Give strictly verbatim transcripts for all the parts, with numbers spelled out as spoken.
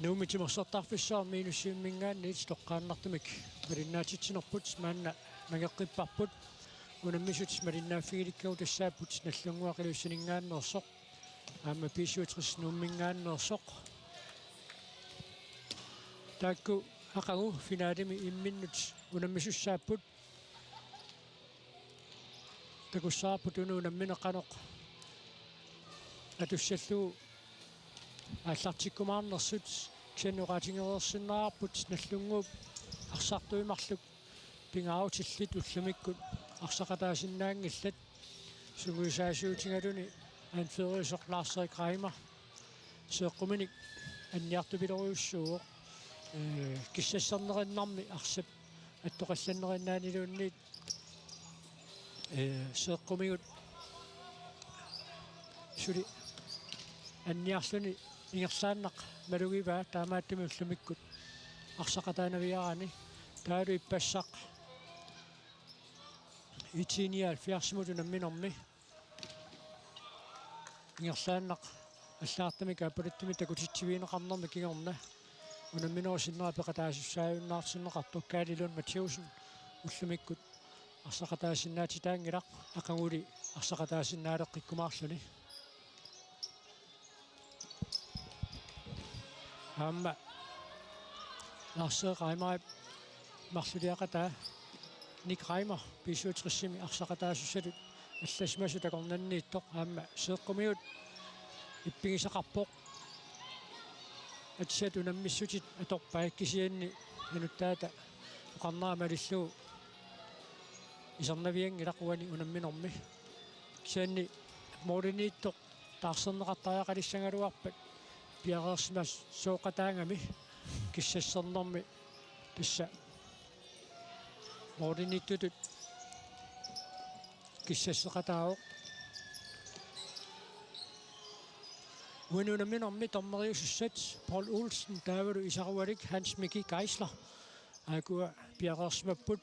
Nuummi timersortarfissuarmi minussimminngaanniit toqqaannartumik malinnaatitsinerput maanna nangeqqipparput. Unammisut malinnaaffigilikkagut tassaapput Nagdlunguaq Ilulissaninngaanneersoq aamma B syvogtres Nuumminngaanneersoq. Taakku aqagu finalemi imminnut unammisussaapput. Takussavarput una unammineq qanoq atussallugu aallartikkumaarnersut. Kisianni oqaatigereersinnaavarput Nagdlunguup arsartui marluk pingaarutillit ullumikkut arsaqataasinnaanngillat. Sungiusaasuutigaluni anføreriusoq Lars-Erik Reimer seeqquminik anniartupilorujussuuvoq. Ee, kissassernerinnarmi arsap attoqallannerinnaaniluunniit, ee, seeqqumigut suli anniarluni ingerlaannaq malugivaa taamaattumik ullumikkut arsaqataanaviaraanni. Taavalu ippassaq I T nioghalvfjerdsimut unamminermi ingerlaannaq allagartamik aappaluttumik takutitsivigineqarnermi kingorna unamminerup sinnera peqataasussaajunnaartinneqartoq Kaali Lund Mathæussen ullumikkut arsaqataasinnaatitaanngilaq, aqaguli arsaqataasinnaaleqqikkumaarluni. Aamma Lars-Erik Reimerip marluliaqataa Nick Reimer B syvogtresimi arsaqataasussatut allassimasoq takornanniittoq aamma seeqqumigut ippigisaqarpoq. Atisat unammissutit atorpai, kisianni anuttaata oqarnera malillugu isernavianngilaq uani unamminermi. Kisianni målimiittoq taarserneqartariaqalissagaluarpat piareersimasooqataagami, kissassernermi tassa målimiittutut kissasseqataavoq. Uani unamminermi dommeriusussat Paul Olsen taavalu isarualik Hans Miki Geisler aakkua piareersimapput.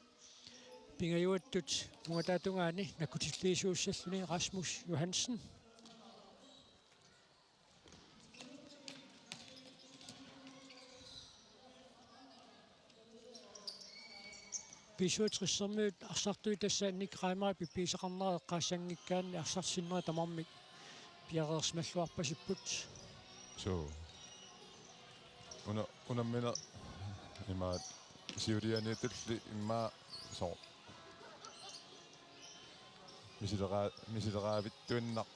Pingajuattut ungataata tungaani nakkutilliisuussalluni Rasmus Johansen. B syvogtressermiut arsartui tassa Nick Reimerip ippigisaqarnera eqqaassanngikkaanni arsaq sinnera tamarmik piareersimalluarpasipput. Suu. Una-, unammineq imaat siulianiitulli immaqa soorlu misileraa-, misileraavittuinnaq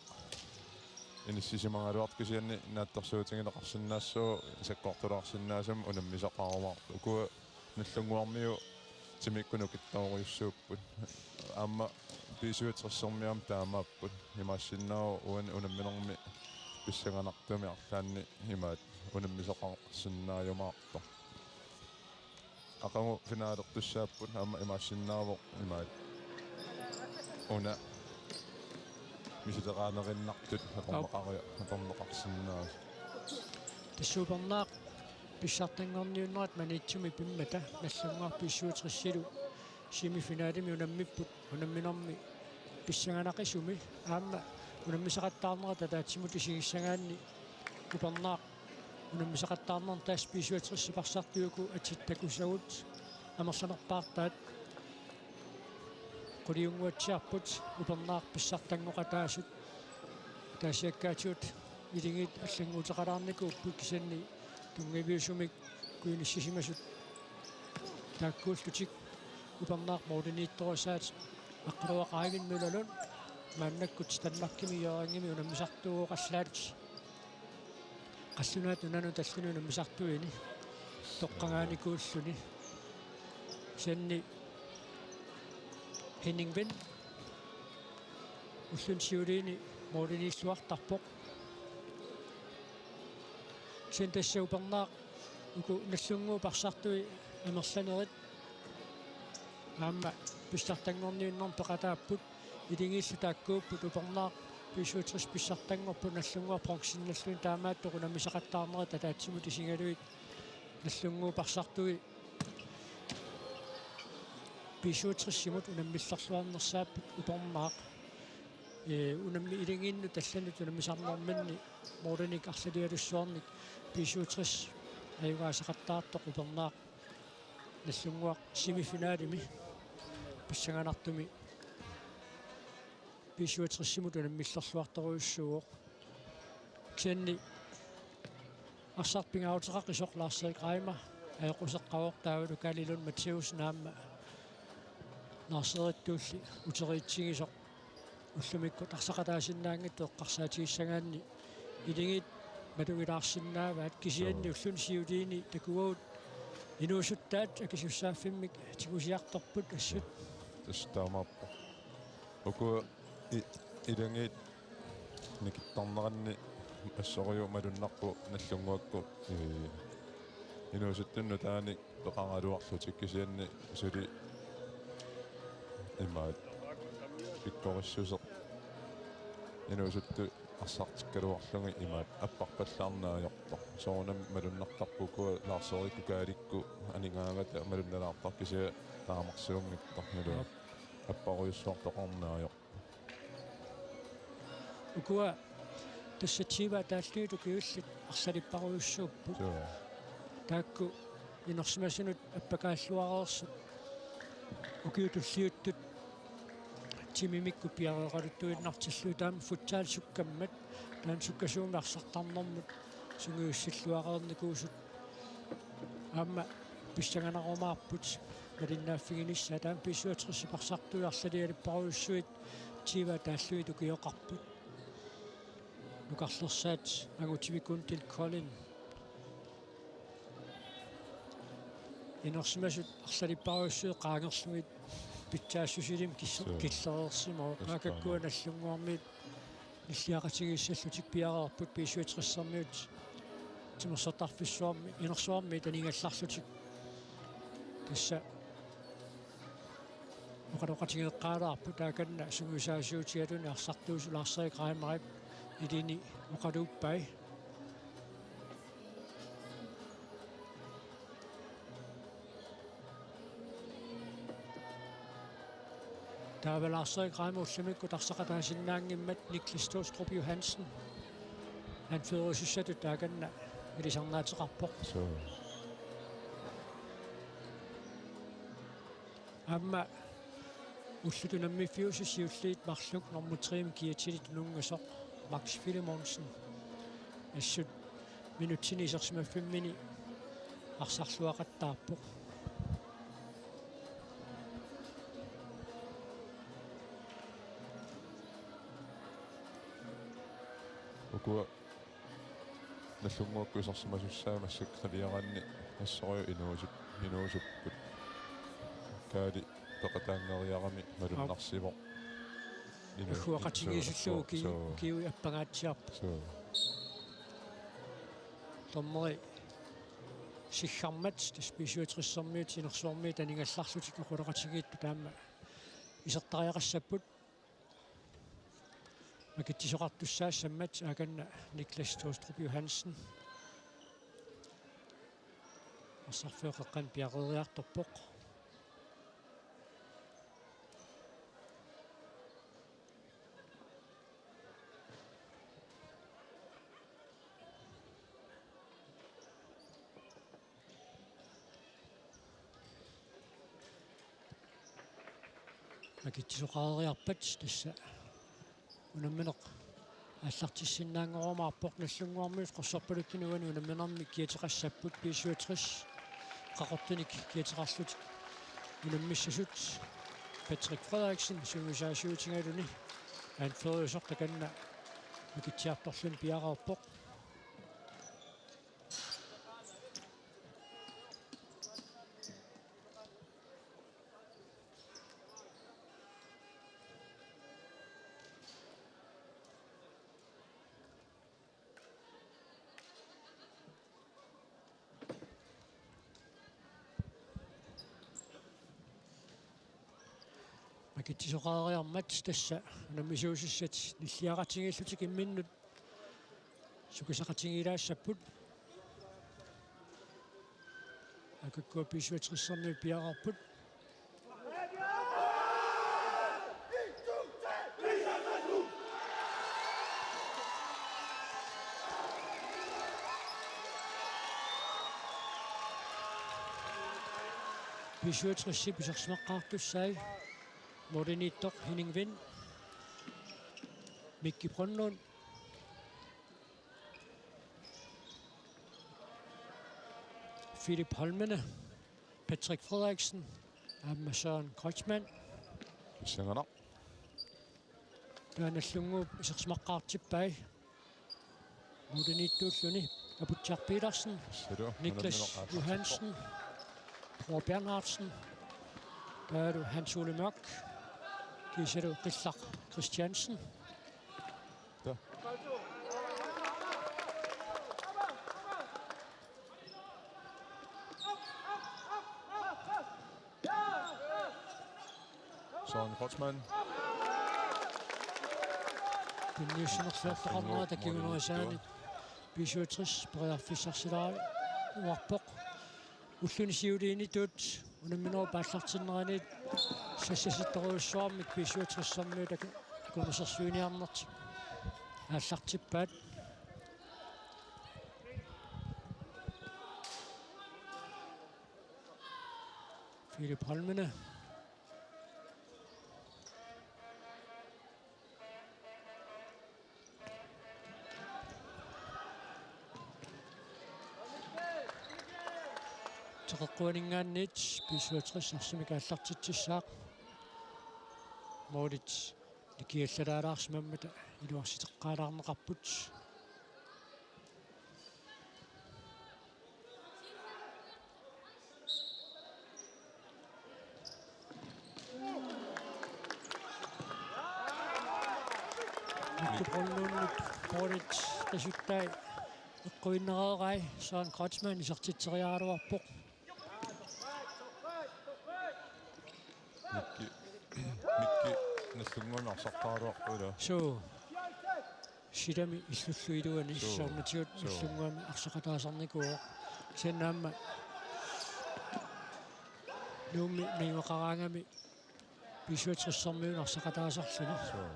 inissisimagaluartoq, kisianni naatsorsuutigineqarsinnaassuuvoq sakkortulaarsinnaasumik unammisaqarumaartoq. Ukua Nagdlunguarmiut timikkut nukittoorujussuupput. Aamma B syvogtressermiut aamma taamaapput. Imaassinnaavoq uani unamminermi pissanganartumik arlaanni imaat unammisaqarsinnaajumaartoq. Aqagu finalertussaapput aamma imaassinnaavoq imaat una misileraanerunnartut atorneqaria-, atorneqarsinnaasut. Tassa upernaaq pissartanngorniunnerat Maniitsumi pimmata Nagdlunguaq B syvogtresilu semifinalemi unammipput, unamminermi pissanganaqisumi aamma unammisaqattaarnerat ataatsimut isigissagaanni upernaaq unammisaqattaarnerni tassa B syvogtres siparsartut uku atit takusagut amerlanerpaartaat quliunnguatsiarput. Upernaaq pissartanngoqataasut ataasiakkaatigut iligiit allannguuteqalaarnikuupput, kisianni tunngaviusumik kuinissisimasut taakkuullutik. Upernaaq målimiittorisaat aqqaluaq Eivind Møller Lund maannakkut Danmarkimi Hjørringimi unammisartuuvoq allaat qallunaatut nunanut allani unammisartuini toqqagaanikuulluni. Kisianni Henning Wind ulluni siuliini målimiilluartarpoq. Kisianni tassa upernaaq uku Nagdlunguup arsartui amerlanerit aamma pissartanngorniunnermi peqataapput. Iligiillu taakkuupput, upernaaq B syvogtres pissartanngorpoq, Nagdlunguaq bronzennalluni taamaattoq unammisaqattaarnerit ataatsimut isigalugit Nagdlunguup arsartui B syvogtresimut unammillerluarnersaapput upernaaq. Ee, unammi-, iligiinnut allanut unammisarnerminni målinik arlalialussuarnik B syvogtres ajugaasaqattaartoq upernaaq Nagdlunguaq semifinalimi pissanganartumi B syvogtresimut unammillerluartorujussuuvoq. Kisianni arsaq pingaaruteqaqisoq Lars-Erik Reimer ajoquseqqavoq, taavalu Kaali Lund Mathæussen aamma Lars-Erittulli uteriitsigisoq. Ullumikkut arsaqataasinnaanngitsoq eqqarsaatigissagaanni iligiit malugilaarsinnaavaat, kisianni ulluni siuliini takuagut inuusuttaat akisussaaffimmik tigusiartorput assut. Tassa taamaappoq. Uku i-, iligiit nikittarneranni assorujuk malunnarpoq Nagdlunguakkut, ii, inuusuttunut nutaanik peqaraluarlutik, kisianni suli imaat pikkorissuseq inuusuttut arsartikkaluarlugit imaat apparpallaarneq ajortoq. Soorunami malunnartarpoq uku Lars-Erikkut Kaalikkut aningaasat malunnalaartarput, kisianni taamarsuunngitsoq, ilaa, apparujussuartoqarneq ajorpoq. Ukua tassa tyve taallugit ukiullit arsalipparujussuupput. Suu. Taakku inersimasunut appakaalluareersut ukiut tulliuttut timimikkut piareeqaluttuinnartillugit, taama futsal sukkammat, taanna sukkasuumik arsartarnermut sungiussilluareernikuusut aamma pissanganarumaarput malinnaaffiginissaat. Taama B syvogtresip arsartui arlalialipparujussuit tyve taallugit ukioqarput. Nukarlersaat Angutimi Guntil Kolding. Inersimasut arlalipparujussuit qaangerlugit pitsaassusilimik kis-, Suu. Killereersimavoq. Just Maannakkut taanna. Nagdlunguarmiut nilliaqatigiissallutik piareerput B syvogtresimiut timersortarfissuarmi, inersuarmiit aningallarlutik. Tassa oqaloqatigeeqqaalaarput, taakanna sungiusaasuutigaluni arsartuusoq Lars-Erik Reimerip ilini oqaluuppai. Taava Lars-Erik Reimer ullumikkut arsaqataasinnaanngimmat Niklas Toostrup Johansen anførerisussatut taakanna ilisarnaateqarpoq. Suu. Aamma ullut unammiffiusut siulliit marluk nummer tre-mik kiatsinit tununngasoq Max Filemonsen assut minutsini isersimaffimmini arsarluaqattaarpoq. Ukua Nagdlunguakkut isersimasussaat massakkut qiliaraanni assorujuk inuusup-, inuusukkut. Kaali peqataanngeriarami malunnarsivoq. Inu-, Agguaqatigiissillugu suu, uki-, suu. Ukiui appangaatsiarput. Suu. Dommeri siggarmat tassa B syvogtresimiut inersuarmiit aningallarlutik oqaloqatigiittut taama isertariaqassapput. Makitsisoqartussaassammat taakanna Niklas Toostrup Johansen arsarfeeqqaqqan piareeriartorpoq. Makitsisoqareeriarpat tassa unammineq aallartissinnaanngorumaarpoq. Nagdlunguarmiut qorsorpaluttunik uani unamminermi kiateqassapput B syvogtres qaqortunik kiateqarlutik unammissasut. Patrick Frederiksen sungiusaasuutigaluni anføreriusoq takanna makitsiartorluni piareerpoq. Makitsisoqareeriarmat tassa unammisuussat nilliaqatigiillutik imminnut sukasaqatigiilaassapput. Aajuku B syvogtresimiut piareerput. B syvogtres-ip isersimaqqaartussai. Målimiittoq Henning Vind. Mikki Brønlund. Philip Holmene. Patrick Frederiksen. Aamma Søren Kreutzmann. Pissanganaq. Taanna Nagdlunguup isersimaqqaartippai. Målimiittuulluni Aputsiaq Petersen, Silu, Niklas unammineq Johansen, Bror Bernhardsen, taavalu Hans Ole Mørk, kiisalu Qillaq Christiansen. Ja. Søren Kreutzmann. Tunniussinerluartoqarnera takigunerisaanit B syvogtres periarfissarsilaarpoq. Ulluni siuliinitut unamminerup aallartinneraniit sassasittorujussuarmik B syvogtres-ermiut aku-, akumasersuiniarnertik aallartippaat. Philip Holmene. Teqeqquaninngaanniit B syvogtres arsamik aallartitsissaaq. Målit nikiallalaalaarsimammata iluarsiteqqaalaarneqarput. Mikki Brønlundip målit qisuttai eqquinnarnerai Søren Kreutzmann isertitseriaraluarpoq. Mikki, Mikki Nagdlunguami arsartaraluarpoq ilaa. Suu. Silami illullu iluani. Suu. Soorunatigut Suu. Nagdlunguami arsaqataasarnikuuvoq. Kisianni aamma Nuummi najugaqaraangami B syvogtres-ermiunut arsaqataasarluni. Suu.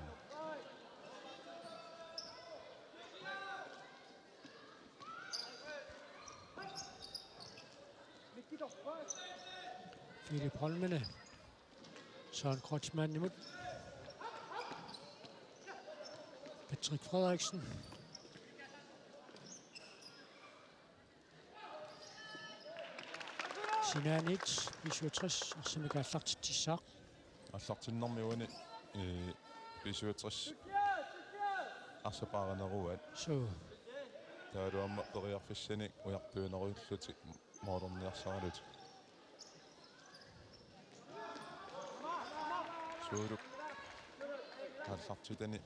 Philip Holmene. Søren Kreutzmannimut. Patrick Frederiksen. Sinaaniit B syvogtres arsamik aallartitsissaaq. Aallartinnermi uani, ee, B syvogtres arsaq paarineruaat. Suu. Taavalu aamma periarfissanik ujartuinerullutik målerniarsaralutik. Suuluk aallartitani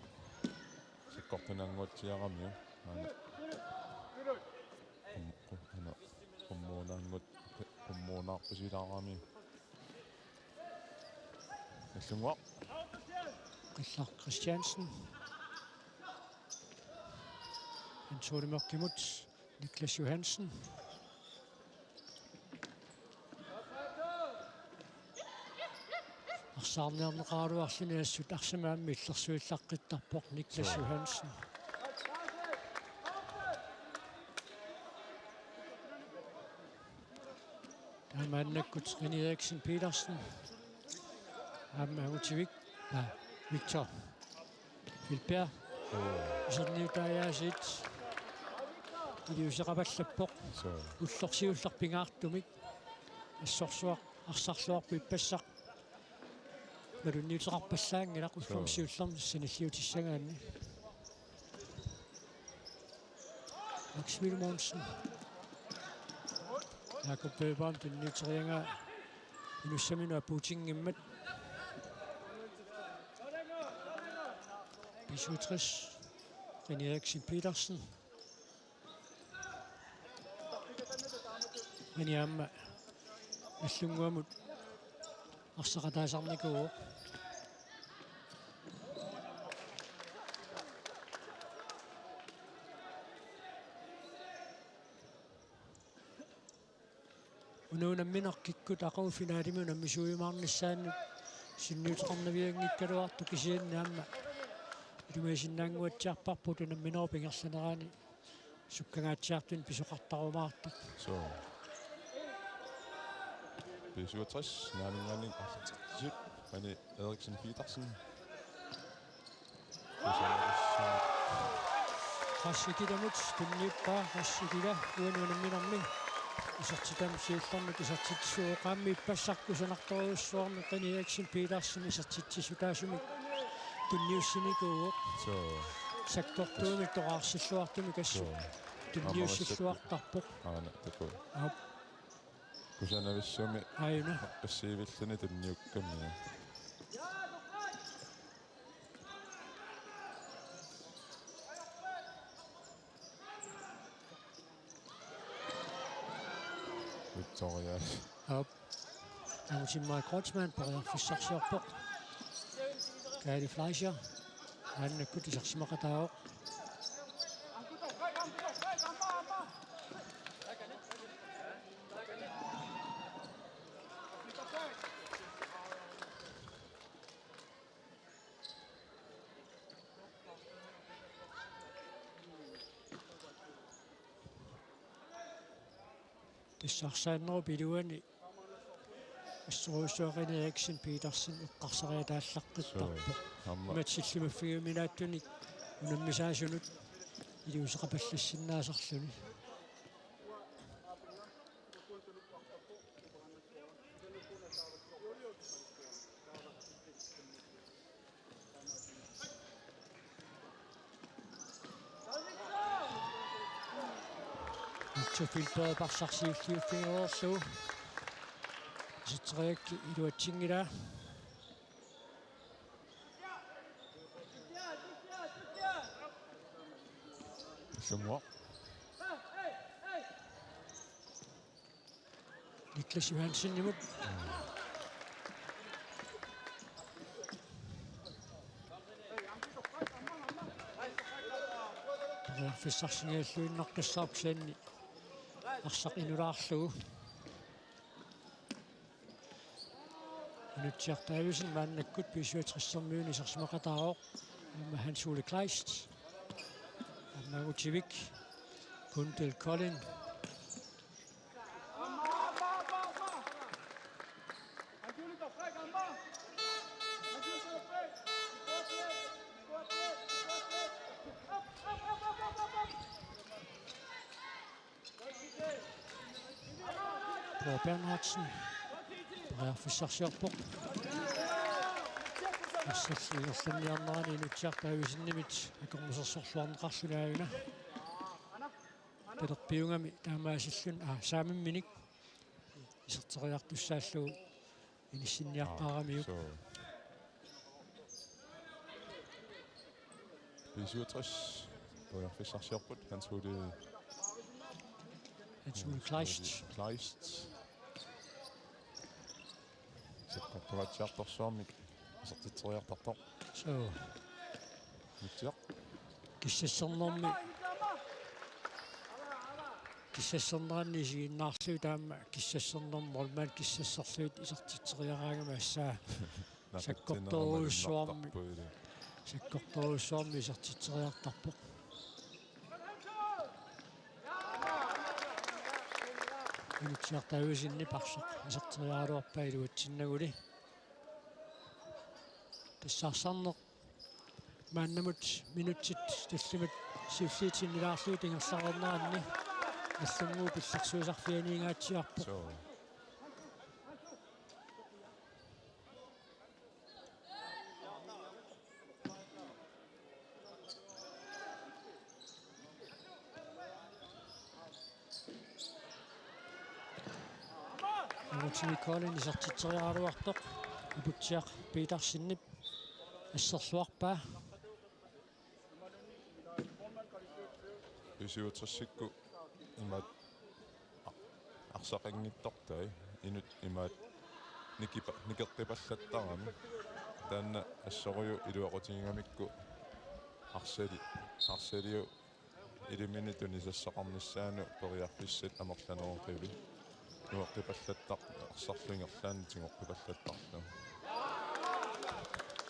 sakkortunaannguatsiaramiuk. Aana. Qum-, qum-, aana, qummuunaanngut-, qummuunaarpusilaaramiuk. Nagdlunguaq. Qillaq Christiansen. Hans Ole Mørkimut. Niklas Johansen. Arsaarniarneqaraluarluni assut arsamik aamma illersuillaqqittarpoq Niklas Johansen. Taamaannakkut René Eriksen Petersen. Aamma angutivik. Aa, Victor. Vilbjerg. Iserniutaajaasiit. Iliuuseqapallappoq. Suu. Ulloq siulleq pingaartumik. Assorsuaq, arsarluarpoq ippassaq. Malunniuteqarpallaanngilaq ulloq Suu. siullermik sanilliutissagaanni. Max Vilmonsen. Jakob Weber tunniuteriaraa inussaminut apuutinngimmat. B syvogtres. René Eriksen Petersen. René aamma Nagdlunguamut arsaqataasarnikuuvoq. Una unammineq kikkut aqagu finalemi unammisuujumaarnissaannut sunniuteqarnavianngikkaluartoq, kisianni aamma ilumagisinnaannguatsiarparput unamminerup ingerlanerani sukkangaatsiartunik pisoqartarumaartoq. Suu. B syvogtres, naamik aamma aallartitsisut, Mani Eriksen Petersen. Qassit ilaat tunniuppaa, qassit ilaat uani unamminermi. Isertitami siullermik isertitsisut, qaammat ippassaq kusanartorujussuarmik Qini Eriksen Petersen isertitsissutaasumik tunniussinikuuvoq. Suu. Sakkortuumik toqqaarsilluartumik assut. Suu. Tunniussilluartarpoq. Aana, taku. Aap. Kusanavissumik. Aajuna. Naqqissivilluni tunniukkami. Victoria. Aap. Angutimmarik Kreutzmann periarfissarsiorpoq. Kaali Fleischer. Maannakkut isersimaqataavoq. Tassa arsaannerup iluani assorujussuaq Qini Eriksen Petersen eqqarsariataallaqqittarpoq. Suu, aamma. Imatut sillimaffigiuminaattunik unammisaasunut iliuuseqapallassinnaasarluni. Mitchell Filbert parsarsiulliuffigereerlugu. Iserteriakkit iluatsinngilaa. Sunguaq. Niklas Johansenimut. Periarfissarsinngilluinnartussaavoq kisianni arsaq inulaarlugu. Inutsiaq Davidsen maannakkut B syvogtressermiunut isersimaqataavoq. Aamma Hans Ole Kleist. Aamma Utivik. Kundel Kolding. Paul Bernhardsen. Periarfissarsiorpoq. Assallu ingerlanniarnerani Inutsiaq Davidsenimit akornusersorluarneqarluni aajuna. Pilerpiugami taamaasilluni, aa, saamimminik iserteriartussaallugu inissinniaqqaaramiuk. Aa, suu. B syvogtres periarfissarsiorput, Hans Ole. Hans Ole Kleist. Kleist. Sakkortugatsiartorsuarmik isertitseriartortoq. Suu. Mitchell. Kissassernermi. Kissasserneranni isiginnaarlugit taama kissassernermi målmand kissasserlugit isertitseriaraangami assaa. Sakkortoorujussuarmik. Sakkortoorujussuarmik isertitseriartarpoq. Inutsiaq Davidsenip arsaq iserteriaraluarpaa iluatsinnaguli. Tassa arsarneq maannamut minutsit tallimat siulliit sinnilaarlugit ingerlareerneranni Nagdlunguup illersuisarfianiingaatsiarpoq. Suu. Uti Kolding isertitseriaraluartoq. Aputsiaq Petersenip asserluarpaa. B syvogtresikku imaat a-, arsaqanngitsortai inuk imaat nikipa-, nikeqqipallattarami. Taanna assorujuk iluaqutigigamikku arsali-, arsaliu ilimini tunisassaqarnissaanut periarfissat amerlaneruqqivi. Nueqqipallattar-, arsarlu ingerlaannaq tigoqqipallattarlu.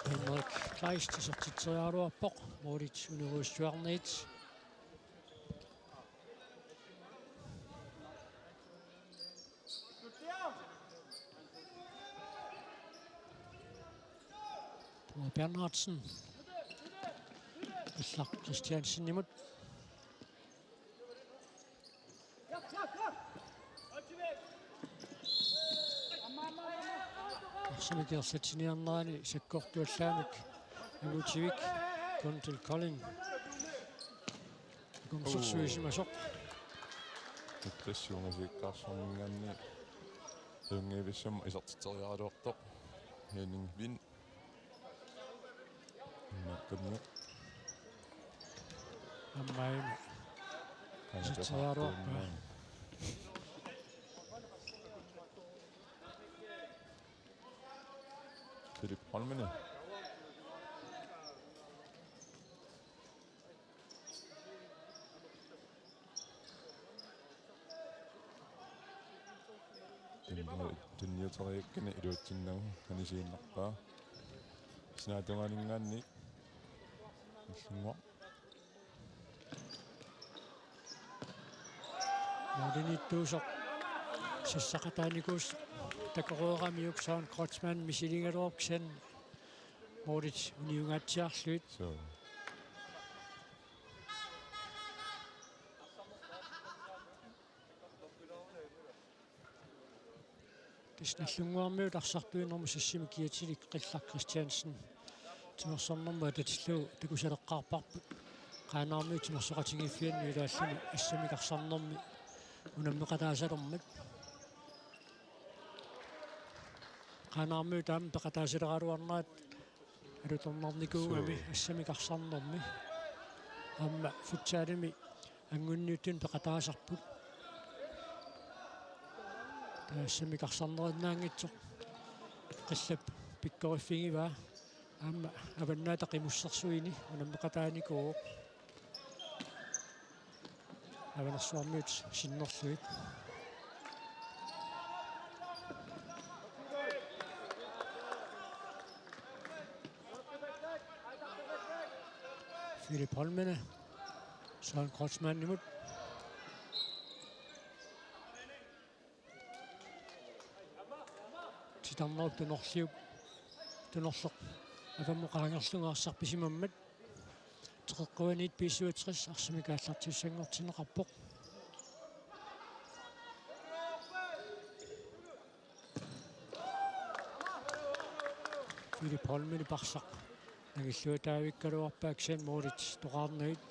Henrik Kleist isertitseriaraluarpoq, målit unnerujussuarniit. Bernhardsen. Qillaq Christiansenimut. Arsamik ingerlatsiniarnerani sakkortuallaamik angutivik Kundal Kolding. Akunnersorsuisimasoq. Tassuunga siikkaarsorninngaanniit ajunngivissumik isertitseriaraluartoq Henning Wind. Immaqami. Aamma aajuna. Aajuna. Isertitseriaraluarpaa. Philip Holmene. Tunniu-, tunniuteriakkani iluatsinnagu anisiinnarpaa. Sinaatungaaninngaanniit. Illunnguaq. Målimiittuusoq sassaqataanikuusoq takoreeramiuk Søren Kreutzmann misiligaluarpoq kisianni målit uniungaatsiarlugit. Suu. Tassa Nagdlunguarmiut arsartuinermut sissimi kiatilik Qillaq Christiansen timersornermut atatillugu takusaleqqaarparput. Qaanaarmiut timersoqatigiiffiannut ilaalluni assammik arsarnermi unammeqataasalermat. Qaanaarmiut taama peqataasaleraluarnerat alutornarnikuugami. Suu. Assammik arsarnermi. Aamma futsalimi angunniuttuni peqataasarput. Taava assammik arsarnerinnaanngitsoq Qillap pikkoriffigivaa. Aamma Avannaata Qimussersuini unammeqataanikuuvoq. Avanersuarmiut sinnerlugit. Philip Holmene. Søren Kreutzmannimut. Titarnerup tunorliup, tunorleq avammut qaangerlugu arsaq pisimammat. Teqeqquaniit B syvogtres arsamik aallartissanngortinneqarpoq. Philip Holmeni parsaq nangilluataavikkaluarpaa kisianni målit toqaarnagit.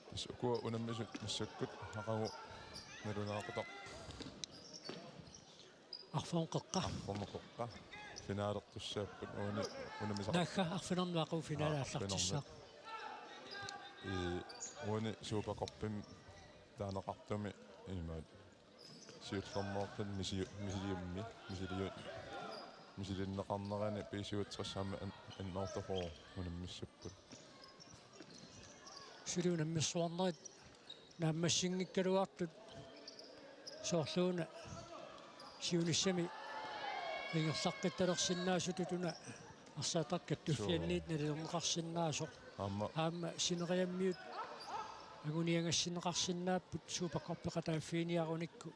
Tassa ukua unammisut massakkut aqagu nalunaaqutaq. Arfernup qeqqa. Arfernup qeqqa. Finalertussaapput uani unammisaqar-. Naagga arfineq-marlunnik aqagu finale. Aa, aallartissaaq. Arfineq-marlunnik. Ii, uani Supercuppimi taaneqartumi imaat siullermeertut misi-, misiliummi, misiliu-, misilinneqarnerani B syvogtres aamma an-, annertoqarpoq unammissapput. Suli unammersuarnerit naammassinngikkaluartut soorluuna siunissami ingerlaqqittalersinnaasutut una arsaattartut kattuffianniit. Suu. Nalilerneqarsinnaasoq. Aamma. Aamma sineriammiut anguniagassinneqarsinnaapput Supercuppeqataaffiginiarunikku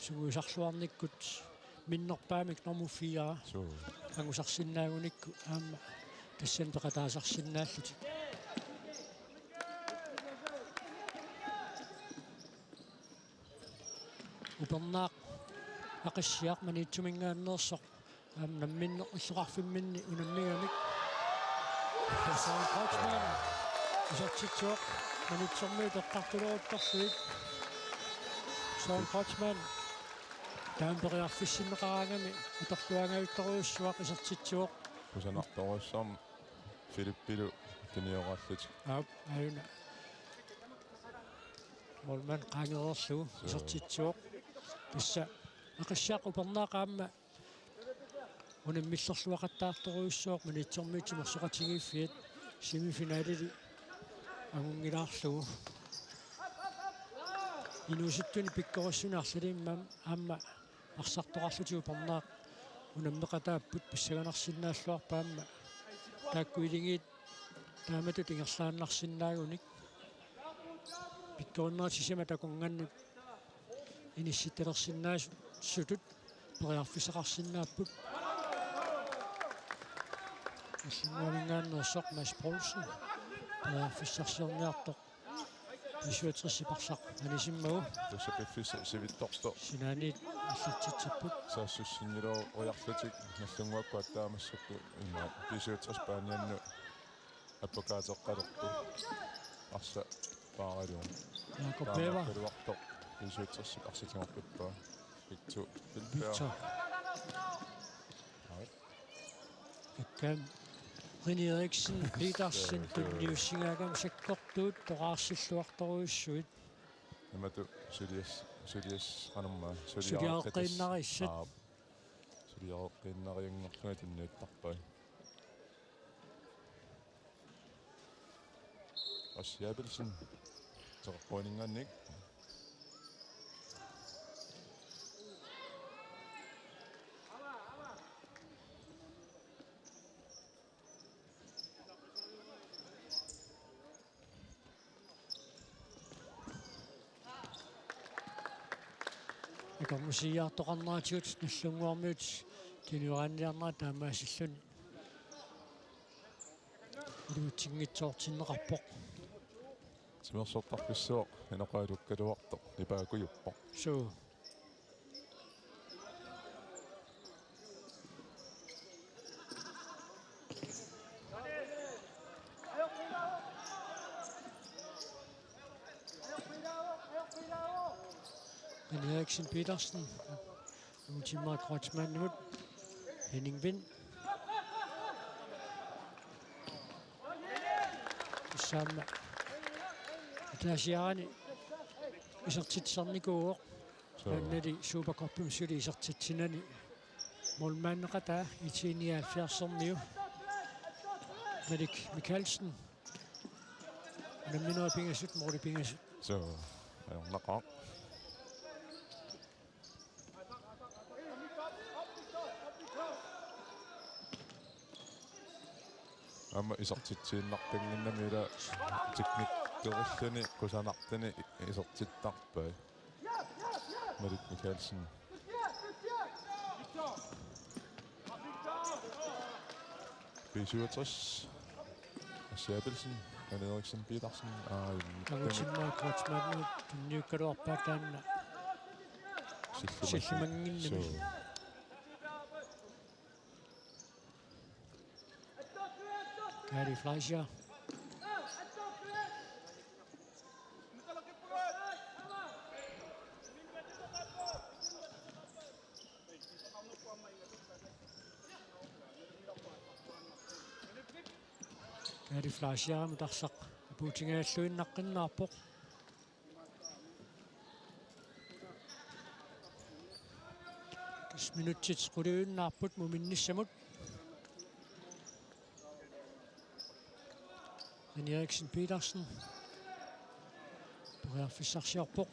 sungiusarluarnikkut minnerpaamik nummer fire. Suu. Angusarsinnaagunikku aamma tassani peqataasarsinnaallutik. Upernaaq Aqissiaq Maniitsuminngaanneersoq aamma namminneq illoqarfimminni unammigamik. Søren Kreutzmann isertitsivoq Maniitsormiut eqqartuleruttorlugit. Søren Kreutzmann taama periarfissinneqaraangami atorluaangavittorujussuaq isertitsivoq. Kusanartorujussuarmik Filippilu tunioraalluni. Aap, aajuna. Målmand qaangereerlugu. Suu. Isertitsivoq. Tassa Aqissiaq upernaaq aamma unammillerluaqattaartorujussuaq Maniitsormiut timersoqatigiiffiat semifinaleli angunngilaarlugu. Inuusuttunik pikkorissunik arlalinnik aamma arsartoqarlutik upernaaq unammeqataapput, pissanganarsinnaalluarput aamma taakku iligiit taamatut ingerlaannarsinnaagunik. Pikkorinnerit sisamat akornanni inissittalersinnaasutut periarfissaqarsinnaapput. Nallunnguaninngaanneersoq Mads Poulsen periarfissarsiorniartoq B syvogtres-ip arsaq anisimmagu. Tassa piffissaq sivitsortoq. Sinaaniit aallartitsipput. Saassussinnillugu ujarlutik Nallunnguakkut aatsaat massakkut imaat B syvogtres paaniannut appakaateqqalerpoq. Arsaq paarilugu. Jakob Bæver. Taamaakkaluartoq B syvogtres-ip arsaq tigoqqippaa. Victor Vilberg. Victor. Ai. Akkam. René Eriksen Petersen tunniussigaagami sakkortuut toqqaarsilluartorujussuit. Imatut sulias-, sulias-, qanormaa, suliareqqittas-, suliareqqiinnarissat. Aap. Suliareqqiinnarianngorlunga tunniuttarpai. Ossi Abelsen. Teqeqquaninngaanniit. Akornusiiaartoqarneratigut Nallunnguarmiut tunniunniarnerat taamaasilluni iluatsinngitsoortinneqarpoq. Timersortarfissuaq inoqaalukkaluartoq nipaakujuppoq. Suu. René Eriksen Petersen. Ultima Kreutzmannimut. Henning Vind. Saamma. Ataasiaani isertitsisarnikuuvoq. Suu. Maannali Supercuppimi suli isertitsinani. Målmandeqataa I T nioghalvfjerds-ermiu. Malik Mikaelsen. Unamminerit pingasut, målit pingasut. Suu, ajornaqaaq. Aamma isertitsiinnartannginnami ila teknikkerilluni kusanartuni isertittarpai. Malik Mikaelsen. B syvogtres. Ossi Abelsen, René Eriksen Petersen, aa, Ultima Kreutzmann tunniukkaluarpaa taanna. Sillimannginnami. Sillimannginnami. Suu. Kaali Fleischer. Kaali Fleischer aamma arsaq apuutigaalluinnaqqinnaarpoq. Tassa minutsit quliinnarput muminnissamut. René Eriksen Petersen. Periarfissarsiorpoq.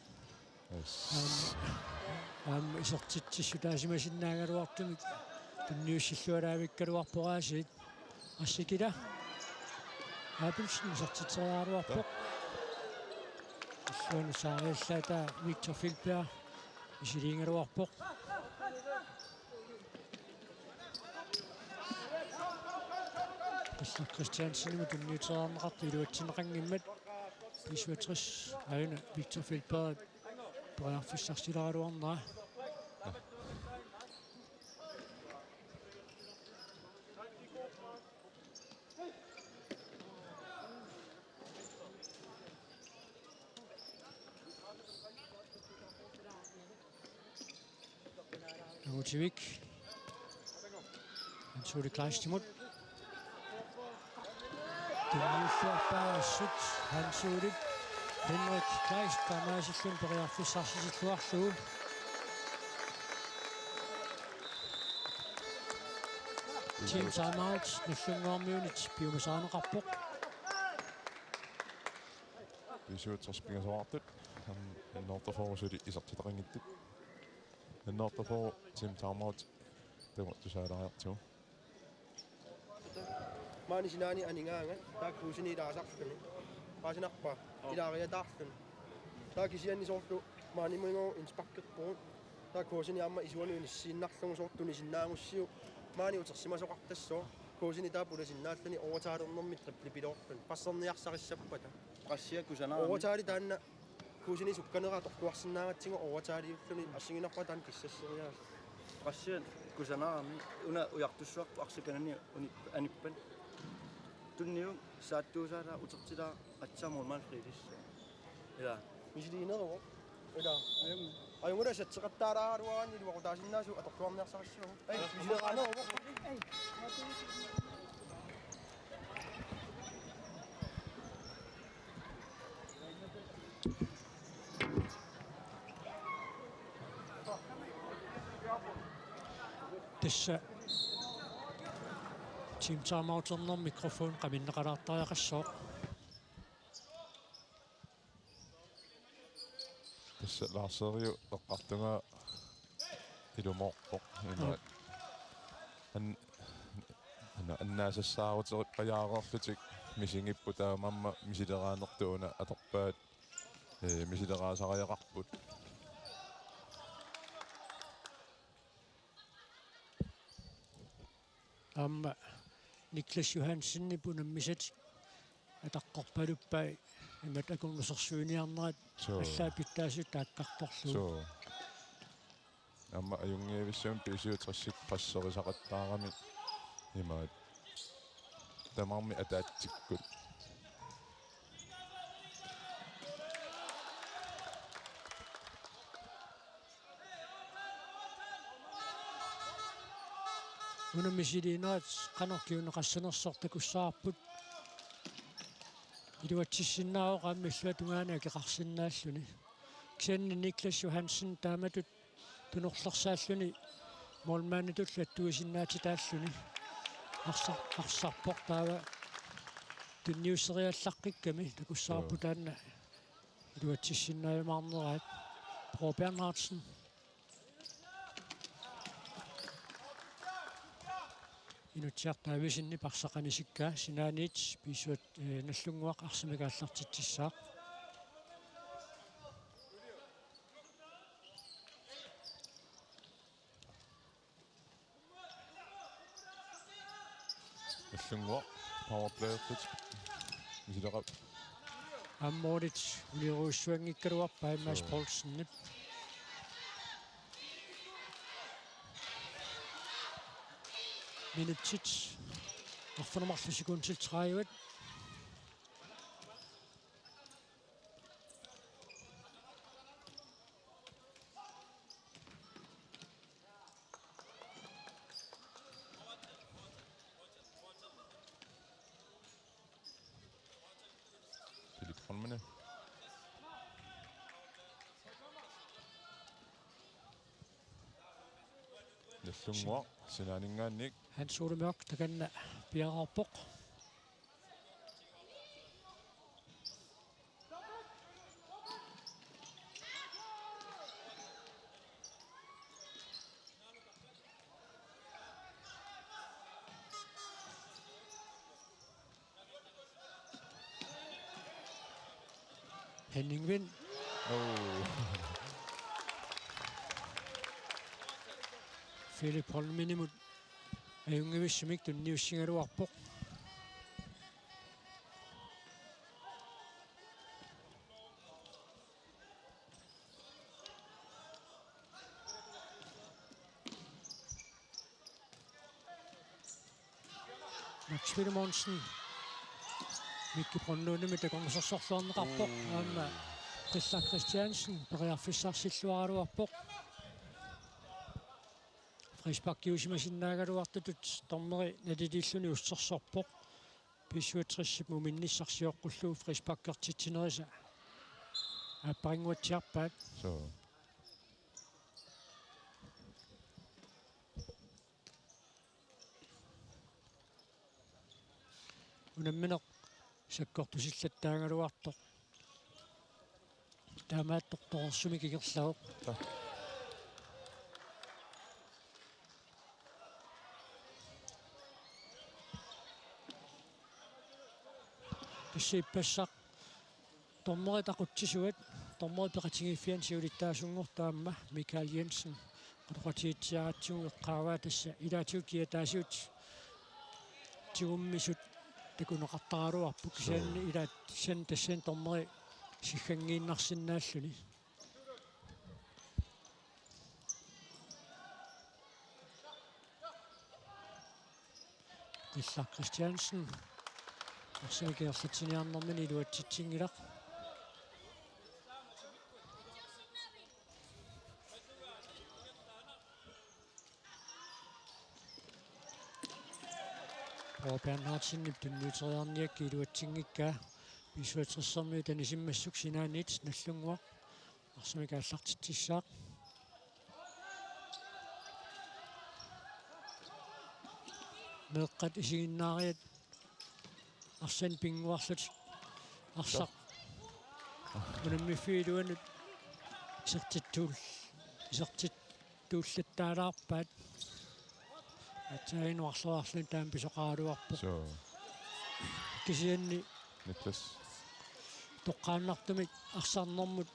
Yes. Aamma, aamma isertitsissutaasimasinnaagaluartumik tunniussillualaavikkaluarpoq aasiit. Assikila. Abelsen isertitseriaraluarpoq. Illuanut saariallaata Victor Filberg. Misiliigaluarpoq. Pallak Christiansenimut tunniuteriarneqartoq iluatsinneqanngimmat. B syvogtres aajuna Victor Filberg periarfissarsileraluarnera. Angutivik. Hans Ole Kleistimut. Tunniussappaassut Hans Ole. Henrik Kleist taamaasilluni periarfissarsisilluarlugu. Team timeout Nallunnguarmiunit piumasarineqarpoq. B syvogtres pingasoqartut. N otteogfyrre suli isertitaqanngitsut. N otteogfyrre team timeout. Taama tusaalaariartigu. Maani sinaani aningaanga taakku sinilaasarluni. Paasinarpa? Ilaariataarluni. Taava kisianni soorlu maaniminngaanniit inspakkerpugut. Taava Kusini aamma isuani inissiinnarlugu soorlu tunisinnaagussiuk maani utersimasoqartassaaq. Kusini taava pulasinnaalluni overtalinermi driblepiloorluni. Passerniarsarissappata. Pressiat kusanarami. Overtali taanna Kusini sukkanera atorluarsinnaagatsigu overtaliulluni assigiinnarpara taanna kissasseriaaseq. Pressiat kusanarami una ujartussuarput arsaq kanani uni-, anippat. Tunniuk saattuusaala utertilaa aatsaat målmand frispark. Ila. Misiliineruvoq. Ila. Ajunngilaq. Ajunngilaq satseqattaalaaraluaraanni iluaqutaasinnaasut atorluarniarsarissavagut. Ai, misiliineruvoq. Tassa team timeout-ernermi mikrofoni qaminneqalaartariaqassooq. Tassa Lars-Eriup eqqartugaa ilumoorpoq. Imaat. An-, an-, annaassaarutippajaarlutik misigipput taamaammat misileraanertut una atorpaat, ee, misileraasariaqarput. Aamma Niklas Johansenip unammisatik ataqqorpaluppai imatut akornusersuiniarnerat. Suu. Allaat pitsaasut taakkartorlugu. Suu. Aamma ajunngivissumik B syvogtres-it presserisaqattaarami imaat. Tamarmik ataatsikkut. Una misiliinerat qanoq kinguneqassanersoq takussavarput. Iluatsissinnaavoq aamma illuatungaani akeqarsinnaalluni. Kisianni Niklas Johansen taamatut tunorlersaalluni målmanditullu attuisinnaatitaalluni. Arsar-, arsarpoq taava tunniusseriallaqqikkami takussavarput. Joo. Taanna iluatsissinnaajumaarneraat. Bror Bernhardsen. Inutsiaq Davidsenip arsaq anisikkaa sinaaniit B syv-, eh, Nagdlunguaq arsamik aallartitsissaaq. Nagdlunguaq powerplay-ertut. Misileqap. Aamma målit unioruussuanngikkaluarpai Mads Suu. Poulsenip. Minutsit arfineq-marluk sekundit tredive. Philip Holmene. Nagdlunguaq sinaaninngaanniit. Hans Ole Mørch takanna piareerpoq. Henning Vind. Oh. Philip Holmenimut ajunngivissumik tunniussigaluarpoq. Max Filemonsen. Mikki Brønlundimit takornusersorluarneqarpoq. Aamma Qillaq Christiansen periarfissarsilluaraluarpoq. Frisparkiusimasinnaagaluartutut dommeri naliliilluni ussersorpoq. B syvogtres-ip muminnissaq sioqqullugu frisparkertitsinerisa aapparinnguatsiarpaat. Suu. Unammineq sakkortusillattaagaluartoq. Taamaattoq torersumik ingerlavoq. Ta. Tassa ippassaq dommerit aqutsisuat Dommerit peqatigiiffianni siulittaasunngortut aamma Michael Jensen qanoq atitsiaratsigu eqqaavaa, tassa ilaatigut kiataasigut tigummisut takuneqartaraluarput. Suu. Kisianni ilaat tassani tassani dommeri sigganngiinnarsinnaalluni. Qillaq Christiansen. Arsamik ingerlatsiniarnermini iluatsitsinngilaq. Poul Bernhardsenip tunniuteriarniakkit iluatsinngikkaa. B syvogtressermiut anisimmassuk sinaaniit Nagdlunguaq arsamik aallartitsissaaq. Meeqqat isiginnaariat arsaq pinnguarlutik arsaq unammiffiup iluanut isertittuul-, isertittuullattaalaarpaat. Aatsaat inuarluarluni taama pisoqaraluarpoq. Suu. Kisianni Niklas. Toqqaannartumik arsarnermut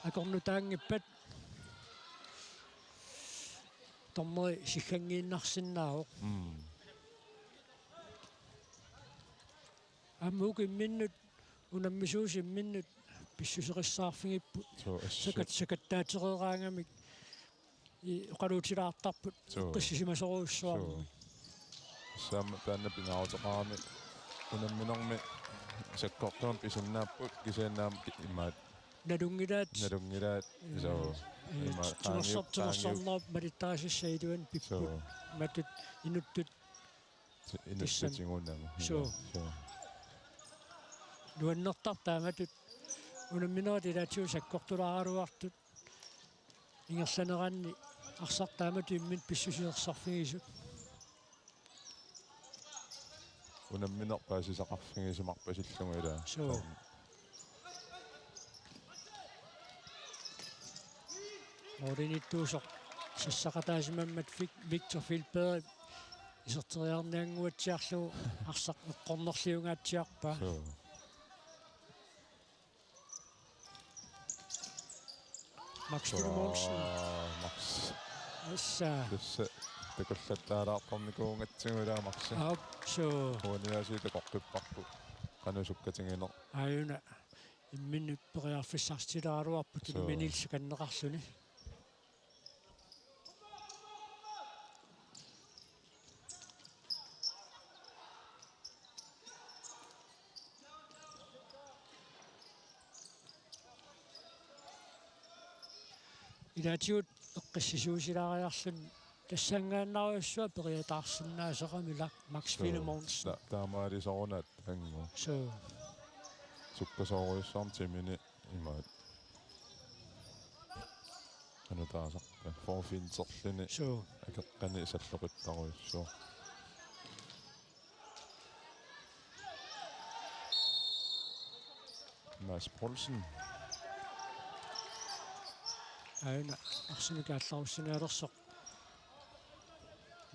akornutaanngippat dommeri sigganngiinnarsinnaavoq. Mm. Aamma uku imminnut, unammisuusut imminnut pissuseqassaarfigipput. Suu, assut. Sakat-, sakattaatereeraangamik i-, oqaluutilaartarput. Suu. Eqqissisimasorujussuarmik. Suu. Tassami taanna pingaaruteqarami unamminermi sakkortuumik pisinnaapput kisianni aamma ki-, imaat. Nalunngilaat. Nalunngilaat. Ee, suu. Ee, imaat timersoq-, qaangiup-, qaangiup-, timersornerup malittarisassap iluani pipput. Suu. Matut inuttut Ti-, inuttut tassani. Tigunagu. Suu. Suu. Nuannertarpoq taamatut unamminerit ilaatigut sakkortulaaraluartut ingerlaneranni arsaq taamatut imminut pissuseqassaarfigisut. Unammineq paasisaqarfigisimarpasillugu ilaa. Suu. Taanna. Målimiittuusoq sassaqataasimammat Vic-, Victor Filberg iserteriarniannguatsiarlugu arsaq eqqornerliungaatsiarpaa. Suu. Max Filemonsen. Suu, Max. Assa. Tassa takullattaalaartarnikuugatsigu ilaa Maxi. Aap, suu. Uaniaasiit takoqqipparput. Qanoq sukkatigineq. Aajuna. Imminut periarfissarsitileraluarput. Suu. Tunuminiilli sakanneqarluni. Ilaatigut eqqissisuusilaariarluni tassanngaannarujussuaq periataarsinnaasarami ilaa Max. Suu. Filemonsen. Ta-, taamaalisorunaat taanna. Suu. Sukkasoorujussuarmik timini imaat. Qanoq taasarpa. Forfinterluni. Suu. Akeqqani salloqittarujussuaq. Mads Poulsen. Aajuna arsamik aallarussinialersoq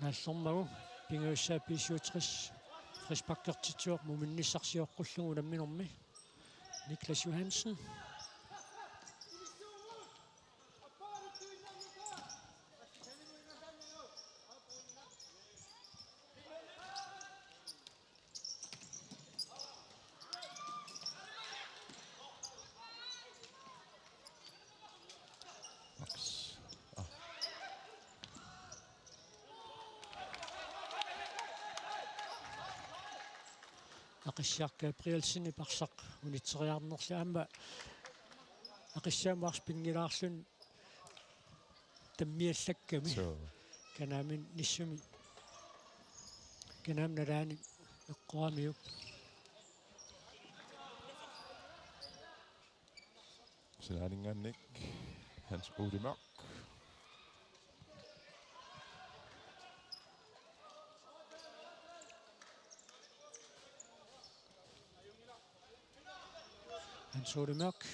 naallermagu pingajussaat B syvogtres frisparkertitsivoq muminnissaq sioqqullugu unamminermi. Niklas Johansen. Max. Ah. Aqissiaq Gabrielsenip arsaq unitseriarnerli aamma Aqissiamut arsaq pinngilaarluni tammiallakkami. Suu. Kanaamin nissumi. Kanaami nalaani eqqoramiuk. Sinaaninngaanniit Hans Ole Mørch. Hans Ole Mørch.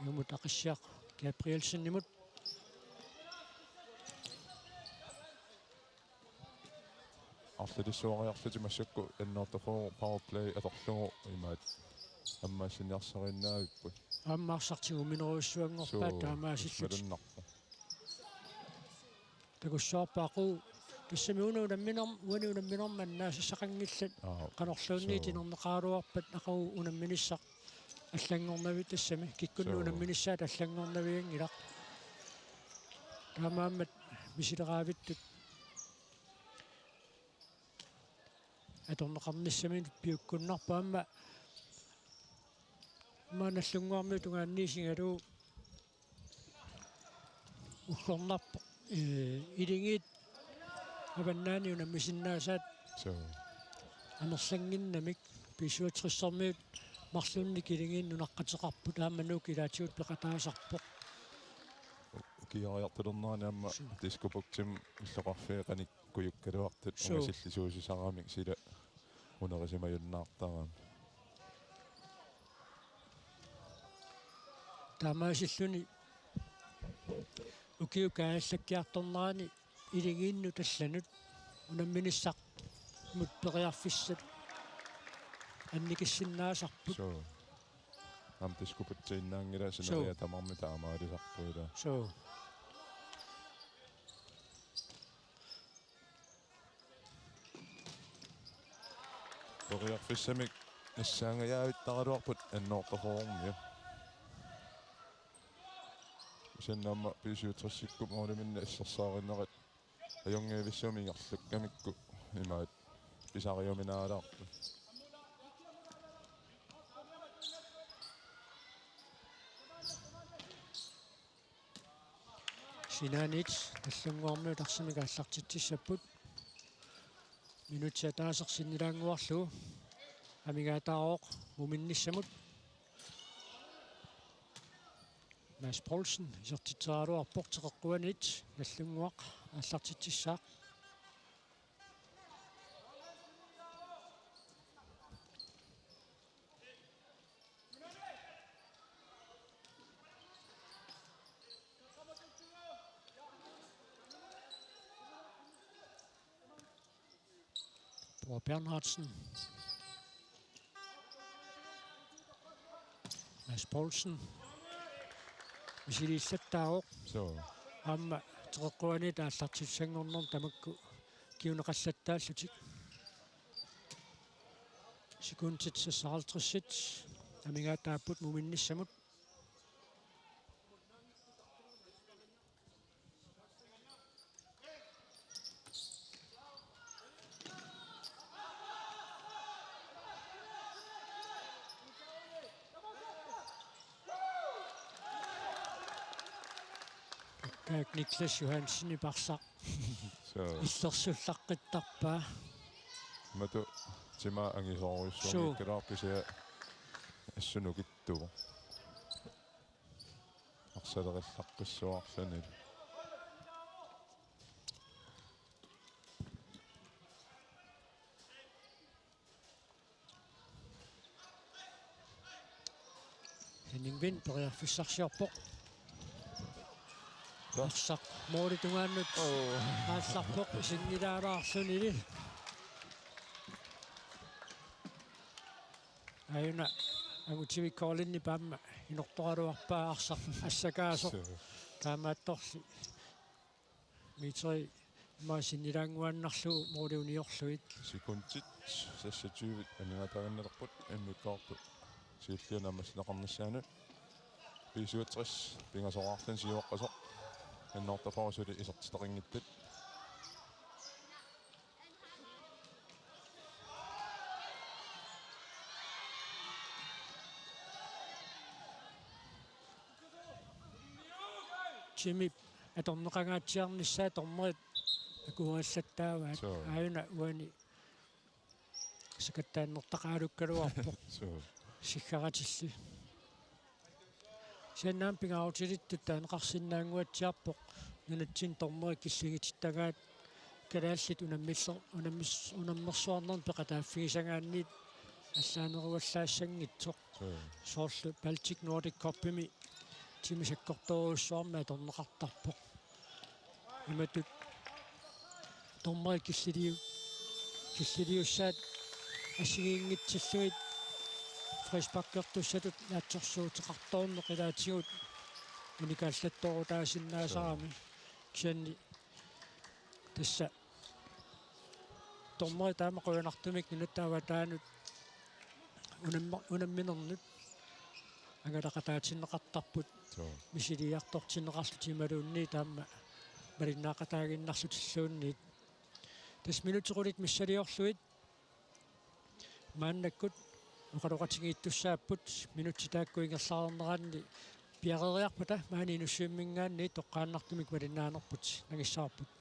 Immut Aqissiaq Gabrielsenimut. Arlalissuariarlutik massakkut N otteogfyrre powerplay atorlugu imaat ammaassiniarsariinnaavipput. Aamma arsaq tiguminerujussuanngorpaat. Suu, taamaasillutik. Ismalunnarpoq. Takussavarput aqagu tassami una unamminer-, uani unamminermi annaasassaqanngillat. Aa, qanorluunniit suu. Tinerneqaraluarpat aqagu unamminissaq allanngornavi-, tassami kikkunnut suu. Unamminissaat allanngornavianngilaq. Taamaammat misileraavittut atorneqarnissaminut piukkunnarpoq aamma. Aamma Nagdlunguarmiut tungaanniit isigalugu uggornarpoq, ee, Iligiit Avannaani unammisinnaasaat suu. Amerlannginnamik B syvogtressermiut marlunnik Iligiit nunaqqateqarput aamma Nuuk ilaatigut peqataasarpoq. Ukiariartulernerani aamma suu. Diskobugtimi illoqarfiit qanikkujukkaluartut suu. Ungasillisuusisaramik sila unerisimajunnaartarami. Taamaasilluni ukiup kaajallakkiartornerani Iligiinnut allanut unamminissarmut periarfissat annikissinnaasarput. Suu. Aamma diskobugtiinnaanngilaq suu. Sineriak tamarmik taamaalisarput ilaa. Suu. Periarfissamik nassaangajaavittaraluarput annoortafoorumia. Usannaamma B syvogtresikkut måliminnik assersaarinerat ajunngivissumik ingerlakkamikku imaat pisariuminaalaarput. Sinaaniit Nagdlunguarmiut arsamik aallartitsissapput. Minutsit ataaseq sinnilaannguarlugu amigaataavoq muminnissamut. Mads Poulsen isertitseraluarpoq, teqeqquaniit Nagdlunguaq aallartitsissaaq. Bror Bernhardsen. Mads Poulsen. Misiliillattaavoq. Suu. Aamma teqeqquaniit aallartissanngornermi tamakku kinguneqallattaallutik. Sekundit seksoghalvtreds amigaataapput muminnissamut. Kaak Niklas Johansenip arsaq. Suu. Illersullaqqittarpaa. Matu tima angisoorujussuanngikkaluarpoq suu. Kisianni assut nukittuvoq. Arsalerillaqqissuarluni. Henning Wind periarfissarsiorpoq. Arsaq målip tungaanut. Oo. Aallarpoq sinnilaalaarlunili. Aajuna angutivikkoolinni paamma inortoraluarpaa arsaq assakaasoq. Suu. Taamaattorli meteri immaqa sinnilaannguaannarlugu måli uniorlugit. Sekundit seksogtyve amigaataaginnalerput immikkoortut siulliit naammassineqarnissaannut. B syvogtres pingasoraarluni siuaqqasoq. Annoortafoorumi suli isertitaqanngitsut. Jimmy atorneqangaatsiarnissaa dommerit akuerillattaavaat. Suu. Aajuna uani sakattaannertaqaalukkaluarpoq. Suu. Siggaratilli. Kisianni aamma pingaarutilittut taaneqarsinnaannguatsiarpoq nunatsinni dommerit killingitittagaat kalaallit unammillu-, unammis-, unammersuarnermi peqataaffigisagaanniit allaaneruallaassanngitsoq. Suu. Soorlu Baltic Nordic Cupimi Jimmy sakkortoorujussuarmik atorneqartarpoq. Imatut dommerit killiliu-, killiliussaat assigiinngitsillugit frisparkertussatut naatsorsuuteqartoorneq ilaatigut unikaallattoorutaasinnaasarami. Kisianni tassa dommeri taama qujanartumik nunatta avataanut unammi-, unamminernut angalaqataatinneqartarput. Suu. Misiliartortinneqarlutik imaluunniit taama malinnaaqataaginnarlutilluunniit. Tassa minutsit qulit missiliorlugit maannakkut oqaloqatigiittussaapput, minutsit taakku ingerlareerneranni piareeriarpata maani Inussivimminngaanniit toqqaannartumik malinnaanerput nangissavarput.